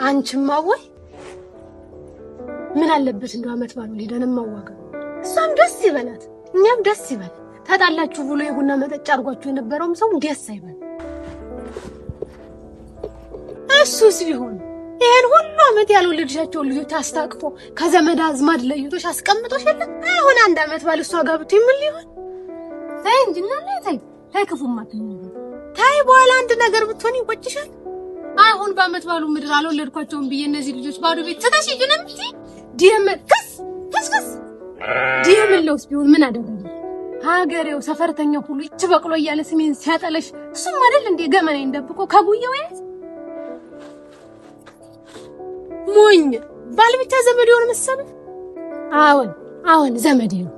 አንቺማ ወይ ምን አለበት እንደው አመት ባሉን ሄደን ማዋጋ፣ እሷም ደስ ይበላት፣ እኛም ደስ ይበል። ታጣላችሁ ብሎ የቡና መጠጫ አድርጓችሁ የነበረውም ሰው ደስ አይበል። እሱስ ቢሆን ይሄን ሁሉ አመት ያልወለድሻቸውን ልጆች አስታቅፎ ከዘመድ አዝማድ ለይቶሽ አስቀምጦሽ የለ አሁን አንድ አመት ባል እሷ ጋር ብትይ ምን ሊሆን? ተይ እንጂ እናንተ ተይ ተይ፣ ክፉማ አትናገሪ። ተይ በኋላ አንድ ነገር ብትሆን ይቆጭሻል። አሁን በአመት ባሉ ምድር አልወለድኳቸውም ብዬ እነዚህ ልጆች ባዶ ቤት ትተሽ ሂጂ ነው የምትይ? ዲየመ ክስ ክስ ክስ ዲየመለውስ ቢሆን ምን አደረገ? ሀገሬው ሰፈርተኛው ሁሉ ይች በቅሎ እያለ ስሜን ሲያጠለሽ እሱም አይደል እንዴ ገመናዬን ደብቆ ከጉየው ያዝ ሞኝ ባል ብቻ ዘመድ ይሆን መሰለህ? አዎን አዎን ዘመዴ ነው።